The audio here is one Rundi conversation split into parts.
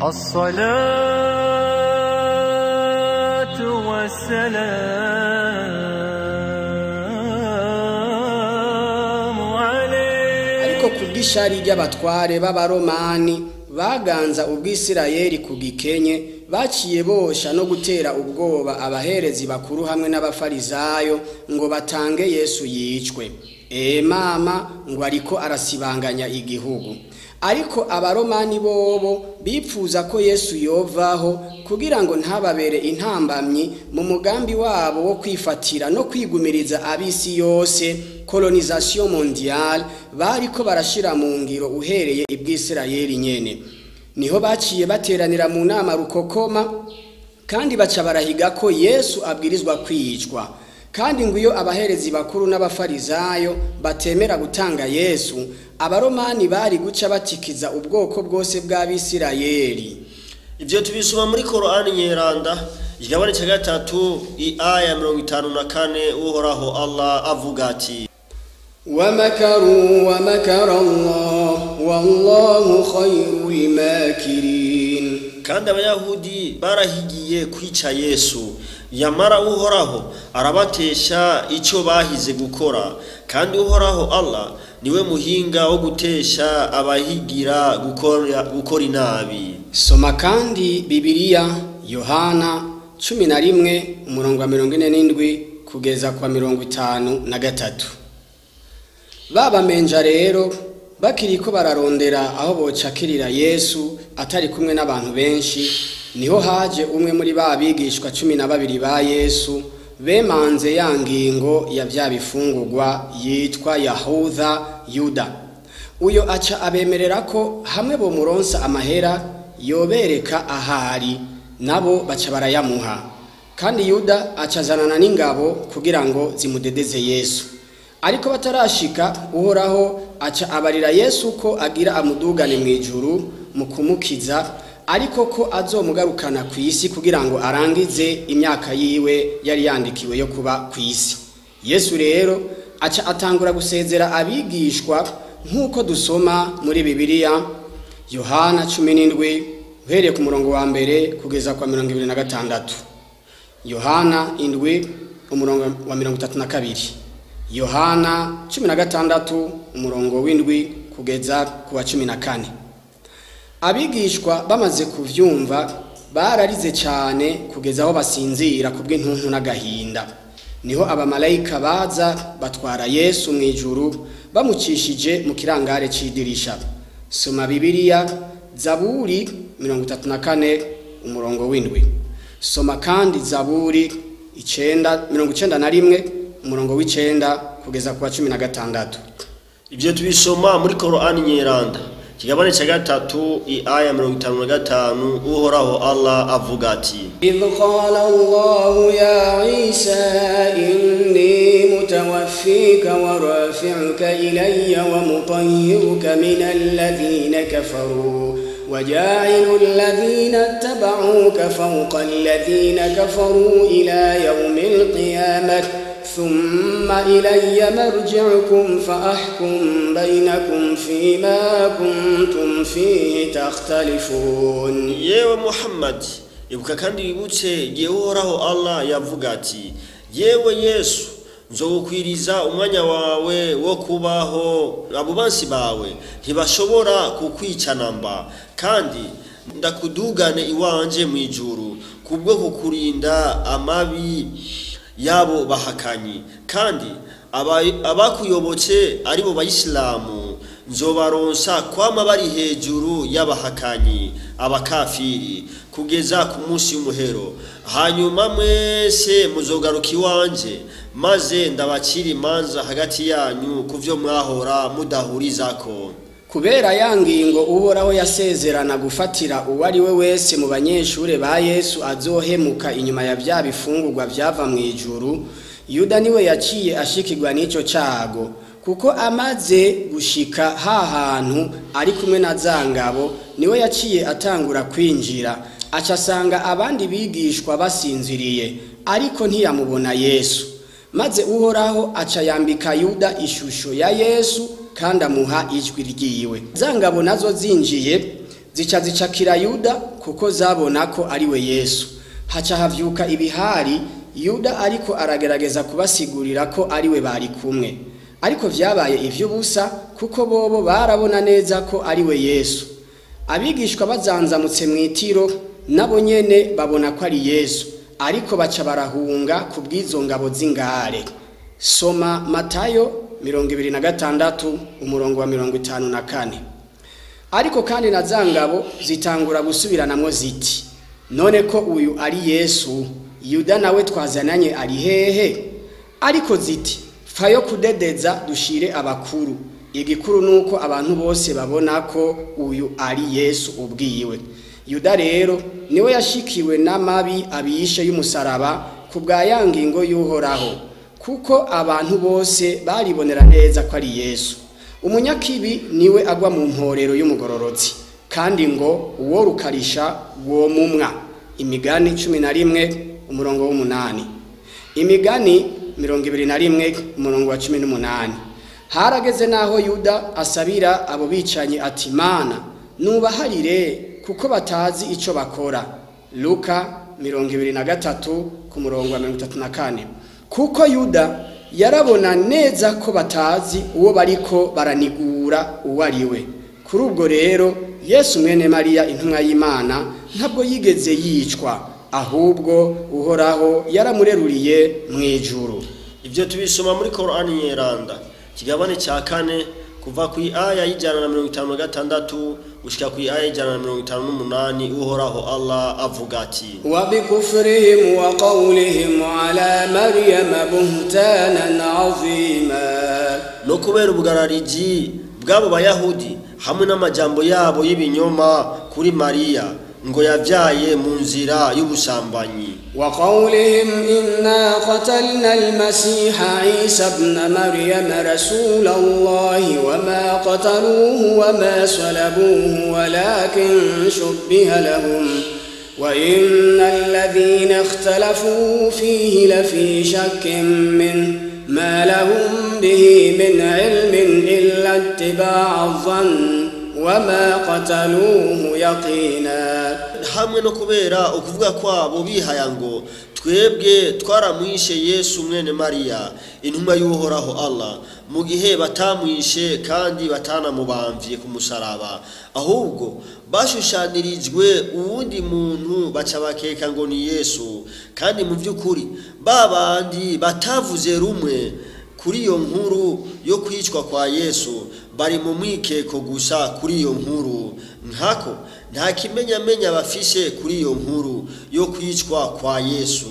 الصلاة والسلام عليك. Ariko kubw'ishari ry'abatware b'abaromani baganza ubw'Isirayeli ku gikenye, baciye bosha no gutera ubwoba abaherezi bakuru hamwe n'abafarizayo ngo batange Yesu yicwe. Mama ngo ariko arasibanganya igihugu. Ariko abaromani bobo bipfuza ko Yesu yovaho kugira ngo ntababere intambamyi mu mugambi wabo wo kwifatira no kwigumiriza abisi yose, colonisation mondiale, bariko barashira mu ngiro uhereye ibw'Isirayeli nyene. Niho baciye bateranira mu nama rukokoma, kandi baca barahiga ko Yesu abwirizwa kwicwa. Kandi ngo iyo abaherezi bakuru n'abafarizayo batemera gutanga Yesu, abaromani bari guca batikiza ubwoko bwose bw'Abisirayeli. Ivyo tubisoma muri Korani Nyeranda, igabane cya 3, aya 54. Uhoraho Allah avuga ati: ومكروا ومكر الله والله خير الماكرين. Kandi abayahudi barahigiye kwica Yesu, yamara Uhoraho arabatesha icyo bahize gukora. Kandi Uhoraho Allah niwe muhinga wo gutesha abahigira gukora inabi. Soma kandi Bibiliya Yohana 11 umurongo wa 47 kugeza kwa 53. Babamenja rero bakiriko bararondera aho bocakirira Yesu atari kumwe n'abantu benshi, niho haje umwe muri ba bigishwa 12 ba Yesu bemanze ya ngingo ya vya bifungurwa yitwa Yahuda Yuda. Uyo aca abemerera ko hamwe bomuronsa amahera yobereka ahari, nabo baca barayamuha. Kandi Yuda acazanana n'ingabo kugira ngo zimudedeze Yesu. Ariko batarashika, Uhoraho aca abarira Yesu ko agira amudugane mu ijuru mu kumukiza, ariko ko azomugarukana ku isi kugira ngo arangize imyaka yiwe yari yandikiwe yo kuba ku isi. Yesu rero aca atangura gusezera abigishwa nk'uko dusoma muri Bibiliya Yohana 17 uhereye ku murongo wa 1 kugeza kwa 26. Yohana 7 umurongo wa 32. Yohana 16 umurongo w'indwi kugeza ku wa 14. Abigishwa bamaze kuvyumva bararize cyane kugeza aho basinzira kubw'intuntu n'agahinda. Niho abamalayika baza batwara Yesu mu ijuru bamucishije mu kirangare c'idirisha. Soma Bibiliya Zaburi 34 umurongo w'indwi. Soma kandi Zaburi 91 umurongo w'icenda kugeza kwa 16. Ibyo tubisoma muri Korani Nyeranda, kigabane cya 3, aya 55. Uhoraho Allah avuga ati: إذ قال الله يا عيسى إني متوفيك ورافعك إلي ومطهرك من الذين كفروا وجاعل الذين اتبعوك فوق الذين كفروا إلى يوم القيامة ثم إلي مرجعكم فأحكم بينكم فيما كنتم فيه تختلفون. Yewe Muhammad, ibuka kandi wibutse igihe Uhoraho Allah yavuga ati: yewe Yesu, nzogukwiriza umwanya wawe wo kubaho, abo bansi bawe ntibashobora kukwica namba, kandi ndakudugane iwanje mu ijuru kubwo kukurinda amabi yabo bahakanyi. Kandi abakuyobotse aribo bayisilamu nzobaronsa kwama bari hejuru y'abahakanyi abakafiri kugeza ku munsi w'umuhero. Hanyuma mwese muzogaruka iwanje, maze ndabacira imanza hagati yanyu kuvyo mwahora mudahurizako. Kubera ya ngingo Uhoraho yasezerana gufatira uwari we wese mu banyeshure ba Yesu azohemuka inyuma ya vya bifungurwa vyava mu ijuru, Yuda niwe yaciye ashikirwa n'ico cago, kuko amaze gushika hahantu ari kumwe na za ngabo, niwe yaciye atangura kwinjira, aca asanga abandi bigishwa basinziriye, ariko ntiyamubona Yesu. Maze Uhoraho aca yambika Yuda ishusho ya Yesu kandi amuha ijwi ryiwe. Za ngabo nazo zinjiye Zica zicakira Yuda kuko zabona ko ari we Yesu. Haca havyuka ibihari, Yuda ariko aragerageza kubasigurira ko ari we bari kumwe. Ariko vyabaye ivy'ubusa kuko bobo barabona neza ko ari we Yesu. Abigishwa bazanzamutse mw'itiro nabo nyene babona ko ari Yesu, ariko baca barahunga kubw'izo ngabo z'ingare. Soma Matayo 26 umurongo wa 54. Ariko kandi na za ngabo zitangura gusubiranamwo ziti: none ko uyu ari Yesu, Yuda nawe twazananye ari hehe? Ariko ziti: fayo kudedeza dushire abakuru. Igikuru nuko abantu bose babona ko uyu ari Yesu ubwiwe. Yuda rero niwe yashikiwe n'amabi abishe y'umusaraba ku bwa ya ngingo y'Uhoraho, kuko abantu bose baribonera neza ko ari Yesu. Umunyakibi niwe agwa mu mporero y'umugororotsi, kandi ngo uwo rukarisha wo mumwa. Imigani 11 umurongo w'umunani. Imigani 21 umurongo wa 18. Harageze naho Yuda asabira abo bicanyi ati: Mana, nubaharire kuko batazi ico bakora. Luka 23 ku murongo wa 34. Kuko Yuda yarabona neza ko batazi uwo bariko baranigura uwo ari we. Kuri ubwo rero Yesu mwene Mariya intumwa y'Imana ntabwo yigeze yicwa, ahubwo Uhoraho yaramureruriye mu ijuru. Ibyo tubisoma muri Korani Yeranda kigabane cya 4 kuva ku aya y'ijana na 56 gushika ku aya y'ijana na 58. Uhoraho Allah avuga ati: wa bikufrihim wa qawlihim ala Maryama buhtanan azima. No kubera ubugarariji bw'abo Bayahudi hamwe n'amajambo yabo y'ibinyoma kuri Mariya ngo yavyaye mu nzira y'ubusambanyi. Wa qawlihim inna qatalna al-masiha Isa ibn Maryam rasulallahi wa ma qataluhu wa ma salabuhu walakin shubbiha lahum wa innal ladhina ikhtalafu fihi lafi shakkin min ma lahum bihi min ilmin illa ittiba'a adh-dhann wama qataluhu yaqina. Hamwe no kubera ukuvuga kwabo bihaya ngo twebwe twaramwishe Yesu mwene Mariya intumwa y'Uhoraho Allah, mu gihe batamwishe kandi batanamubamvye ku musaraba, ahubwo bashushanirijwe uwundi muntu baca bakeka ngo ni Yesu. Kandi mu by'ukuri babandi batavuze rumwe kuri iyo nkuru yo kwicwa kwa Yesu bari mu mwikeko gusa kuri iyo nkuru, nkako nta kimenyamenya bafishe kuri iyo nkuru yo kwicwa kwa Yesu,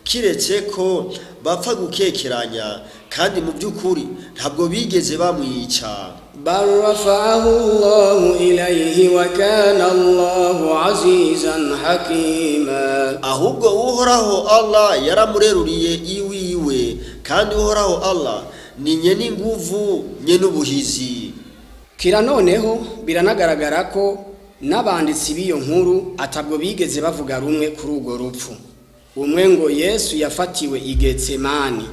kiretse ko bapfa gukekeranya, kandi mu by'ukuri ntabwo bigeze bamwica. Bal rafa'ahu Allahu ilayhi wa kana Allahu azizan hakima. Ahubwo Uhoraho Allah yaramureruriye iwiwe, kandi Uhoraho Allah ni nyene inguvu nyene ubuhizi. Kira noneho biranagaragara ko n'abanditsi b'iyo nkuru atabwo bigeze bavuga rumwe kuri urwo rupfu. Umwe ngo Yesu yafatiwe i Getsemani,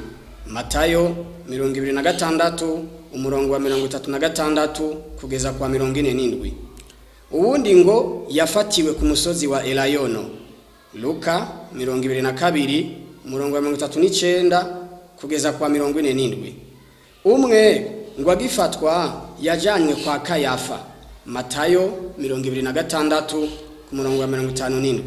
Matayo 26 umurongo wa 36 kugeza kwa 47. Uwundi ngo yafatiwe ku musozi wa Elayono, Luka 22 umurongo wa 39 kugeza kwa 47. Umwe ngo agifatwa yajanywe kwa Kayafa, Matayo 26 ku murongo wa 57.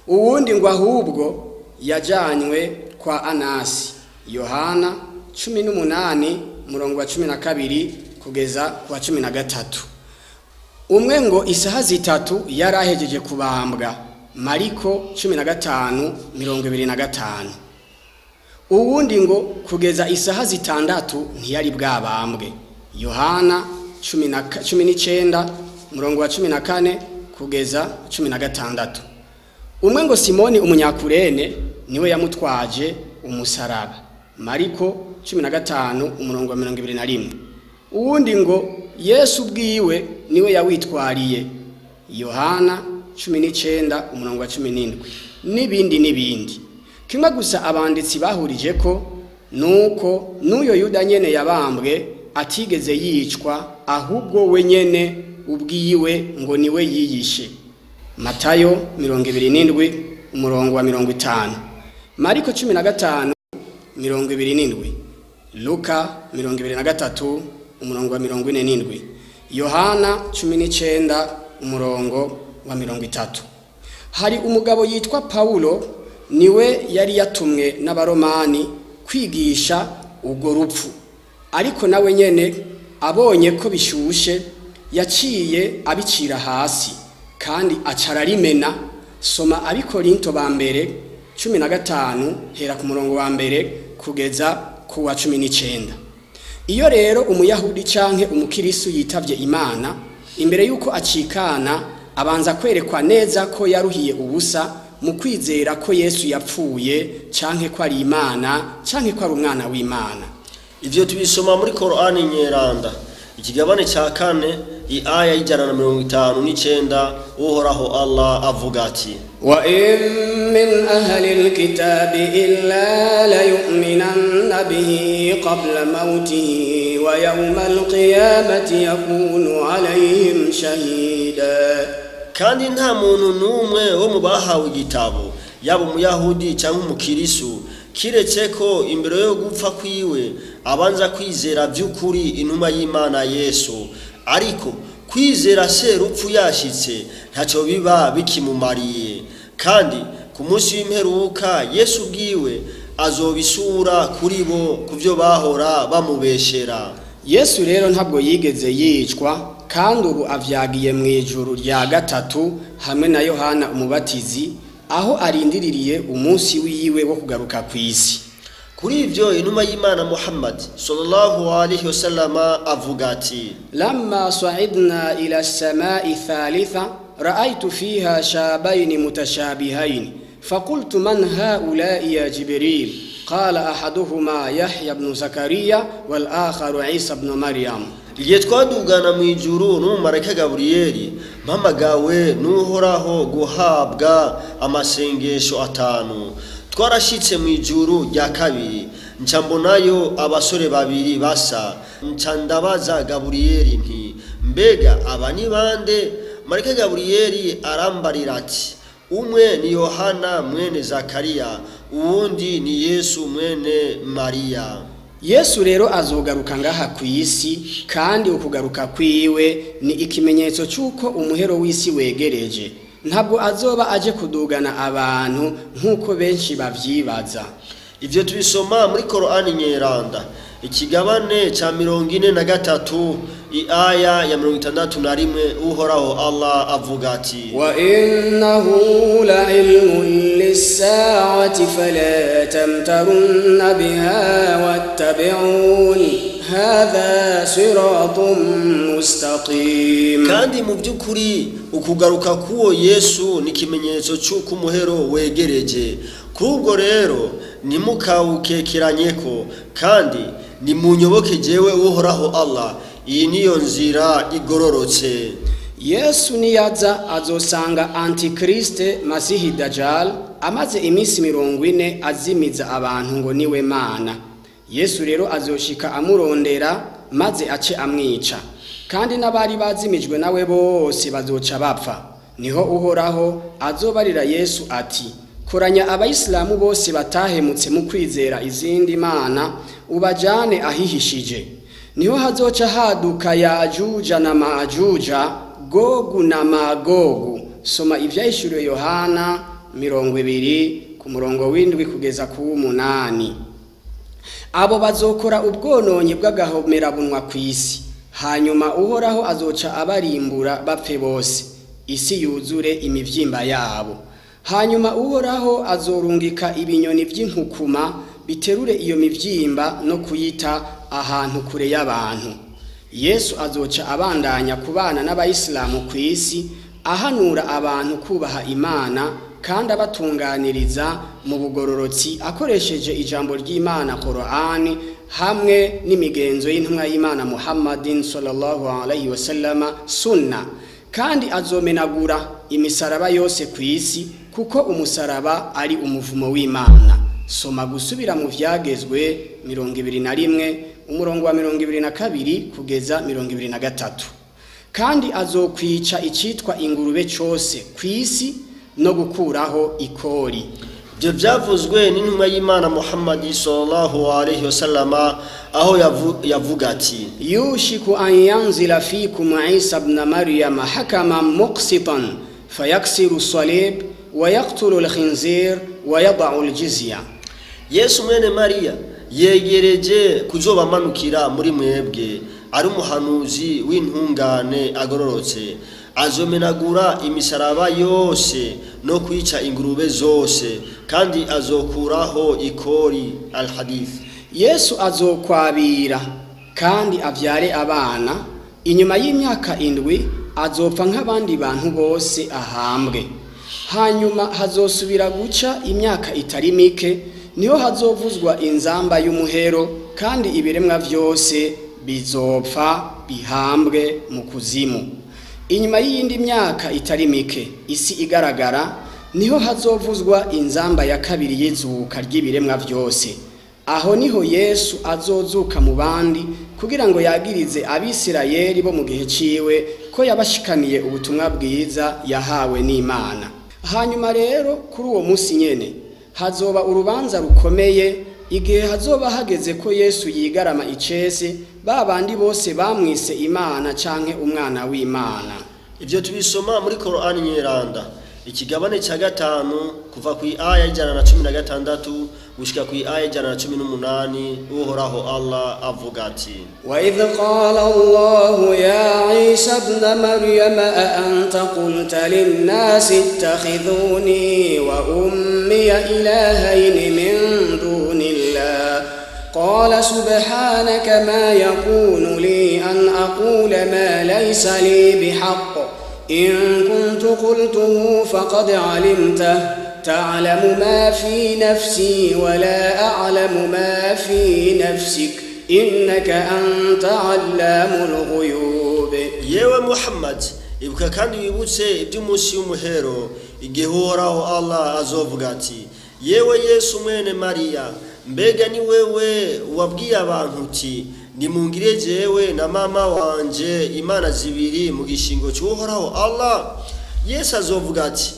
Uwundi ngo ahubwo yajanywe kwa Anasi, Yohana 18 murongo wa 12 kugeza kwa 13. Umwe ngo isaha zitatu yarahejeje kubambwa, Mariko 15 25. Uwundi ngo kugeza isaha zitandatu ntiyari bwabambwe, Yohana 19 murongo wa 14 kugeza 16. Umwe ngo Simoni umunyakurene niwe yamutwaje umusaraba, Mariko 15 umurongo wa 21. Uwundi ngo Yesu ubwiwe niwe yawitwariye, Yohana 19 umurongo wa 17. Nibindi nibindi. Kimwe gusa abanditsi bahurije ko nuko n'uyo Yuda nyene yabambwe atigeze yicwa, ahubwo we nyene ubwiwe ngo niwe yiyishe. Matayo 27 umurongo wa 50, Mariko 15 27, Luka 23 umurongo wa 47, Yohana 19 umurongo wa 30. Hari umugabo yitwa Paulo, niwe yari yatumwe n'abaromani kwigisha ubwo rupfu, ariko nawe nyene abonye ko bishushe yaciye abicira hasi kandi acararimena. Soma Abikorinto ba mbere 15 hera ku murongo wa mbere kugeza ku wa 19. Iyo rero umuyahudi canke umukirisu yitavye Imana, imbere yuko acikana abanza kwerekwa neza ko yaruhiye ubusa mu kwizera ko Yesu yapfuye canke ko ari Imana canke ko ari umwana w'Imana. Ivyo tubisoma muri Korani Nyeranda ikigabane ca 4 iaya 159. Uhoraho Allah avuga ati: wa in min ahli alkitabi illa la yu'minanna bihi qabla mautihi wa yawma alqiyamati yakunu alayhim shahida. Kandi nta muntu n'umwe wo mu bahawe igitabo, yaba umuyahudi cyangwa umukirisu, kiretse ko imbere yo gupfa kwiwe abanza kwizera by'ukuri intumwa y'Imana Yesu. Ariko kwizera serupfu yashitse ntacyo biba bikimumariye, kandi ku munsi w'imperuka Yesu ubwiwe azobisura kuri bo kuvyo bahora bamubeshera. Yesu rero ntabwo yigeze yicwa, kandi ubu avyagiye mu ijuru rya gatatu hamwe na Yohana umubatizi, aho arindiririye umunsi wiwe wo kugaruka kw'isi. Kuri ivyo inuma y'Imana Muhammad sallallahu alaihi wasallama avuga ati: lamma sa'idna ila as-sama'i thalitha ra'aytu fiha shabayn mutashabihayn faqultu man ha'ula'i ya Jibril qala ahaduhuma Yahya ibn Zakariya wal akharu Isa ibn Maryam. Igihe twadugana mu ijuru n'umumarayika Gaburiyeli, mpamagawe n'Uhoraho guhabwa amasengesho 5, twarashitse mu ijuru rya kabiri, nca mbonayo abasore babiri basa. Nca ndabaza Gaburiyeli nti: mbega aba ni bande? Marayika Gaburiyeli arambarira ati: umwe ni Yohana mwene Zakariya, uwundi ni Yesu mwene Mariya. Yesu rero azogaruka ngaha kw'isi, kandi ukugaruka kwiwe ni ikimenyetso cy'uko umuhero w'isi wegereje. Ntabwo azoba aje kudugana abantu nk'uko benshi bavyibaza. Ivyo tubisoma muri Korani Nyeranda ikigabane ca 43 iaya ya 61. Uhoraho Allah avuga ati: wa innahu la ilmun lis-sa'ati fala tamtarunna biha wattabi'un hadha siratun mustaqim. Kandi mu by'ukuri ukugaruka k'uwo Yesu ni ikimenyetso cy'uko umuhero wegereje. Kubwo rero nimukawukekeranyeko, kandi nimunyoboke jewe Uhoraho Allah, iyi niyo nzira igororotse. Yesu niyaza azosanga Antikriste Masihi Dajjal amaze iminsi 40 azimiza abantu ngo niwe Mana. Yesu rero azoshika amurondera maze ace amwica, kandi n'abari bazimijwe nawe bose bazoca bapfa. Niho Uhoraho azobarira Yesu ati: koranya abayisilamu bose batahemutse mu kwizera izindi mana, ubajane ahihishije. Niho hazoca haduka Yajuja na Majuja, Gogu na Magogu. Soma Ivyahishuriwe Yohana 20 ku murongo w'indwi kugeza ku 8. Abo bazokora ubwononyi bw'agahomerabunwa kw'isi, hanyuma Uhoraho azoca abarimbura bapfe bose, isi yuzure imivyimba yabo. Hanyuma Uhoraho azorungika ibinyoni vy'inkukuma biterure iyo mivyimba no kuyita ahantu kure y'abantu. Yesu azoca abandanya kubana n'abayisilamu kw'isi, ahanura abantu kubaha Imana kandi abatunganiriza mu bugororotsi akoresheje ijambo ry'Imana Korani hamwe n'imigenzo y'intumwa y'Imana Muhammadin sallallahu alaihi wasallama sunna. Kandi azomenagura imisaraba yose kw'isi, kuko umusaraba ari umuvumo w'Imana. Soma gusubira mu vyagezwe 21 umurongo wa 22 kugeza 23. Kandi azokwica icitwa ingurube cose kwisi no gukuraho ikori. Ibyo byavuzwe n'intumwa y'Imana Muhammad sallallahu alayhi wasallama aho yavuga ati: yushiku an yanzila fikum Isa ibn Maryam hakaman muqsitan fayaksiru salib wa yaqtulu al-khinzir wa yada'u al-jizya. Yesu mwene Mariya yegereje kuzobamanukira muri mwebwe ari umuhanuzi w'intungane agororotse, azomenagura imisaraba yose no kwica ingurube zose, kandi azokuraho ikori. Al-Hadith. Yesu azokwabira kandi avyare abana, inyuma y'imyaka 7 azopfa nk'abandi bantu bose ahambwe. Hanyuma hazosubira guca imyaka itari mike, niho hazovuzwa inzamba y'umuhero, kandi ibiremwa vyose bizopfa bihambwe mu kuzimu. Inyuma y'iyindi myaka itari mike isi igaragara, niho hazovuzwa inzamba ya kabiri y'izuka ry'ibiremwa vyose. Aho niho Yesu azozuka mu bandi kugira ngo yagirize Abisirayeli bo mu gihe ciwe ko yabashikaniye ubutumwa bwiza yahawe n'Imana. Hanyuma rero kuri uwo munsi nyene hazoba urubanza rukomeye, igihe hazoba hageze ko Yesu yigarama icese babandi bose bamwise Imana canke umwana w'Imana. Ibyo tubisoma muri Korani Nyeranda ikigabane cya 5 kuva ku aya 116 gushika ku aya 118. Uhoraho Allah avuga ati: wa idh qala Allahu ya Isa ibn Maryam a anta qulta lin-nasi ittakhidhuni wa ummi ilahayni min dunillah qala subhanaka ma yakunu li an aqula ma laysa li bihaqq إن كنت قلته فقد علمته تعلم ما في نفسي ولا أعلم ما في نفسك إنك أنت علام الغيوب. Yewe Muhammad, ibuka kandi wibutse iby'umunsi w'umuhero, igihe Uhoraho Allah azovuga ati: yewe Yesu mwene Mariya, mbega ni wewe wabwiye abantu uti nimungire jewe na mama wanje imana zibiri mu gishingo cy'Uhoraho Allah? Yesu azovuga ati: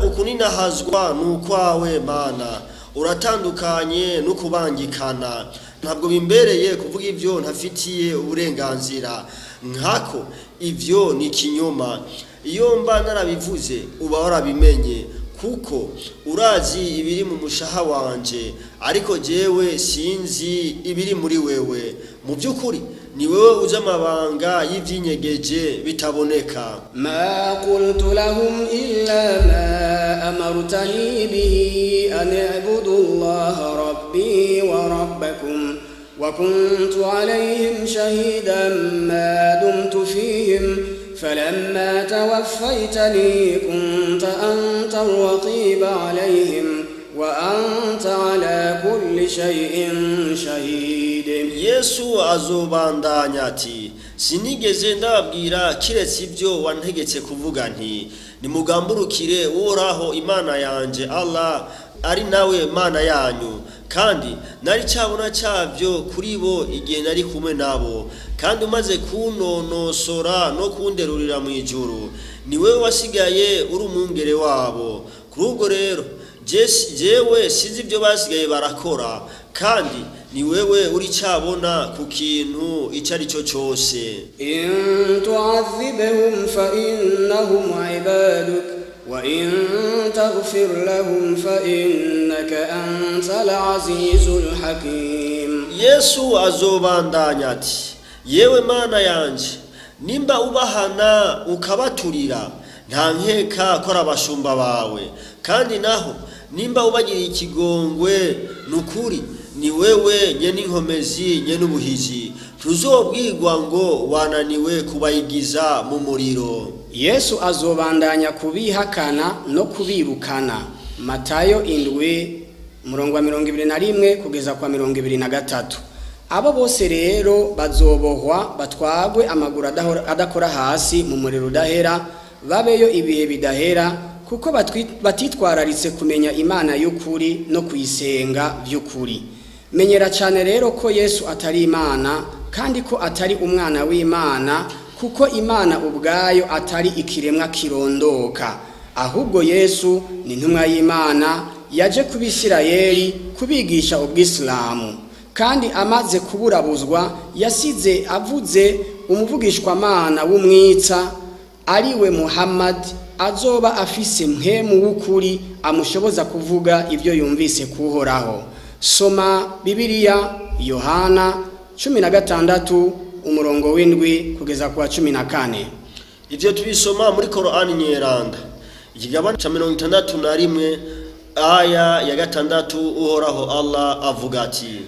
ukuninahazwa n'ukwawe Mana, uratandukanye n'ukubangikana, ntabwo bimbereye kuvuga ibyo ntafitiye uburenganzira, nkako ivyo ni kinyoma, iyo mba narabivuze uba warabimenye, kuko urazi ibiri mu mushaha wanje, ariko jewe sinzi ibiri muri wewe. Mu by'ukuri ni wewe uzi amabanga y'ivyinyegeje bitaboneka. Ma qultu lahum illa ma amartani bihi an i'budu Allaha rabbi wa rabbakum wa kuntu alayhim shahidan ma dumtu fihim فلما توفيتني كنت أنت الرقيب عليهم وأنت على كل شيء شهيد. Yesu azobandanya ati: sinigeze ndababwira kiretse ibyo wantegetse kuvuga nti nimugamburukire Uhoraho Imana yanje Allah ari nawe Mana yanyu, kandi nari cyabona cyavyo kuri bo igihe nari kumwe nabo, kandi umaze kunonosora no kunderurira mu ijuru ni wewe wasigaye uri umwungere wabo. Kuri ubwo rero jewe sinzi ibyo basigaye barakora, kandi ni wewe uri cyabona ku kintu icyo ari cyo cyose. In tu'adhibhum fa innahum ibaduk wa in taghfir lahum fa innaka antal azizul hakim. Yesu azobandanya ati: yewe Mana yanje, nimba ubahana ukabaturira nta nkeka ko ari abashumba bawe, kandi naho nimba ubagiriye ikigongwe nukuri ni wewe nyene inkomezi nyene ubuhizi, ntuzobwirwa ngo wananiwe kubayigiza mu muriro. Yesu azobandanya kubihakana no kubirukana. Matayo 7 umurongo wa 21 kugeza kwa 23. Abo bose rero bazobohwa batwagwe amaguru adakora hasi mu muriro udahera, babeyo ibihe bidahera, kuko batitwararitse kumenya Imana y'ukuri no kuyisenga by'ukuri. Menyera cyane rero ko Yesu atari Imana kandi ko atari umwana w'Imana, kuko Imana ubwayo atari ikiremwa kirondoka. Ahubwo Yesu ni intumwa y'Imana yaje ku Bisirayeli kubigisha ubwisilamu, kandi amaze kuburabuzwa yasize avuze umuvugishwamana w'umwitsa ariwe Muhammad azoba afise mpemu w'ukuri amushoboza kuvuga ibyo yumvise kuhoraho. Soma Bibiliya Yohana 16 umurongo w'indwi kugeza ku wa 14. Ivyo tubisoma muri Korani Nyeranda ikigabane ca 61 aya ya 6. Uhoraho Allah avuga ati: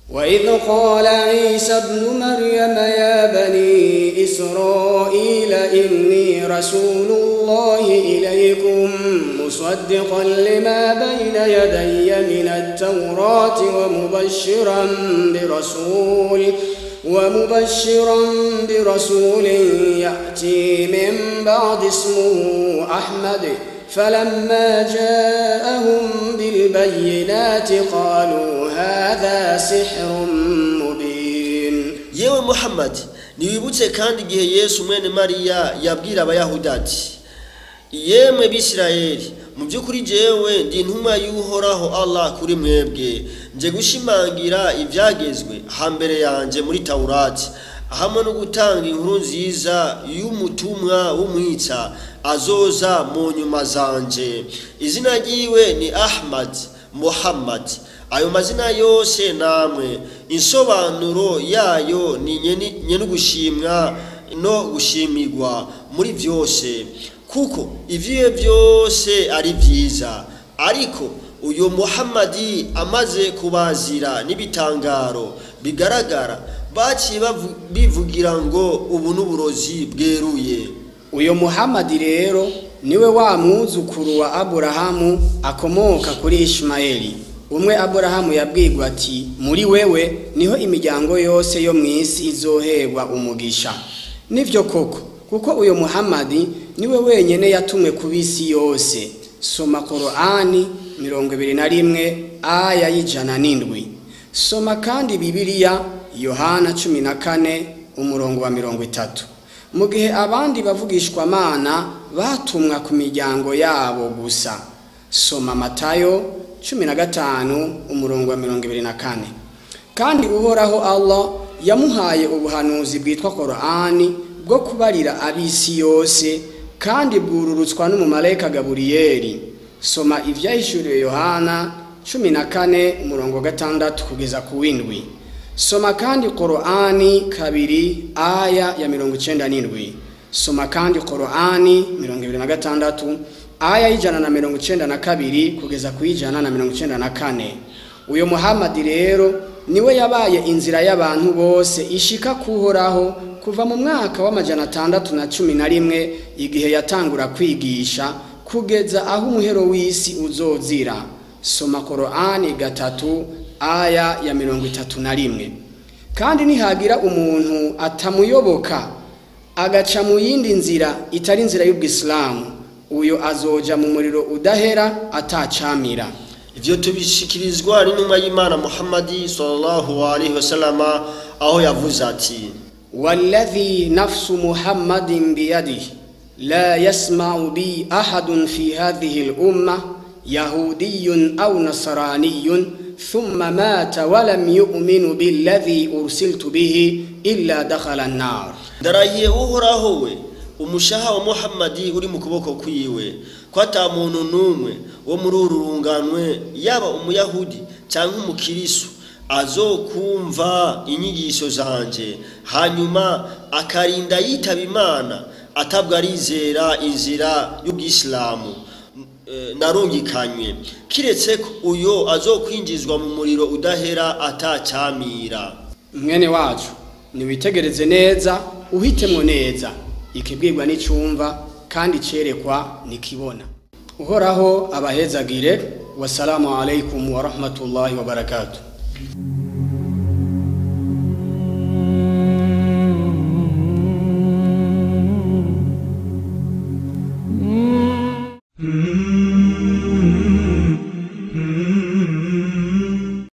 وإذ قال عيسى ابن مريم يا بني إسرائيل إني رسول الله إليكم مصدقا لما بين يدي من التوراة ومبشرا برسول يأتي من بعد اسمه أحمد فلما جاءهم بالبينات قالوا هذا سحر مبين. Yewe Muhammad, niwibutse kandi igihe Yesu mwene Mariya yabwira Abayahudi ati: yemwe Bisirayeli, mu by'ukuri jewe ndi intumwa y'Uhoraho Allah kuri mwebwe, nje gushimangira ibyagezwe hambere yanje muri Taurati, hamwe no gutanga inkuru nziza y'umutumwa w'umwitsa azoza mu nyuma zanje. Izina ryiwe ni Ahmad Muhammad. Ayo mazina yose namwe insobanuro yayo ni nyene gushimwa no gushimirwa muri byose, kuko ivyiwe byose ari byiza. Ariko uyu Muhammadi amaze kubazira n'ibitangaro bigaragara, baciye bivugira ngo ubu n'uburozi bweruye. Uyo Muhammadi rero niwe wa mwuzukuru wa Aburahamu akomoka kuri Ishmaeli. Umwe Aburahamu yabwirwa ati: muri wewe niho imiryango yose yo mw'isi izoherwa umugisha. Nivyo koko, kuko uyo Muhammadi niwe wenyene yatumwe ku bisi yose. Soma Korani 21 aya y'107. Soma kandi Bibiliya Yohana 14 umurongo wa 30. Mu gihe abandi bavugishwamana batumwa ku miryango yabo gusa. Soma Matayo 15 umurongo wa 24. Kandi Uhoraho Allah yamuhaye ubuhanuzi bwitwa Korani bwo kubarira abisi yose, kandi bwururutswa n'umumalayika Gaburiyeli. Soma ivyahishuriwe Yohana 14 umurongo 6 kugeza ku 7. Soma kandi Korani 2 aya ya 97. Soma kandi Korani 26 aya y'192 kugeza ku 194. Uyo Muhammad rero niwe yabaye inzira y'abantu bose ishika kuhoraho kuva mu mwaka wa 611 igihe yatangura kwigisha kugeza aho umuhero w'isi uzozira. Soma Korani 3 aya ya 31. Kandi nihagira umuntu atamuyoboka agaca mu yindi nzira itari inzira y'ubwisilamu, uyo azoja mu muriro udahera atacamira. Ivyo tubishikirizwa n'intumwa y'Imana Muhammadi sallallahu alaihi wasallama, aho yavuze ati: والذي نفس محمد بيده لا يسمع بي أحد في هذه الأمة يهودي أو نصراني ثم مات ولم يؤمن بالذي أرسلت به إلا دخل النار. Ndarahiye Uhoraho we umushaha wa Muhammadi uri mu kuboko kwiwe, ko ata muntu n'umwe wo muri uru runganwe yaba umuyahudi cyangwa umukirisu azokumva inyigisho zanje hanyuma akarinda yitaba Imana atabwa arizera inzira y'ubwisilamu narungikanywe, kiretse ko uyo azokwinjizwa mu muriro udahera atacamira. Mwene wacu, niwitegereze neza, uhitemwo neza, ikibwirwa n'icumva kandi cerekwa nikibona. Uhoraho abahezagire. Wassalamu alaikum wa rahmatullahi wa barakatuh.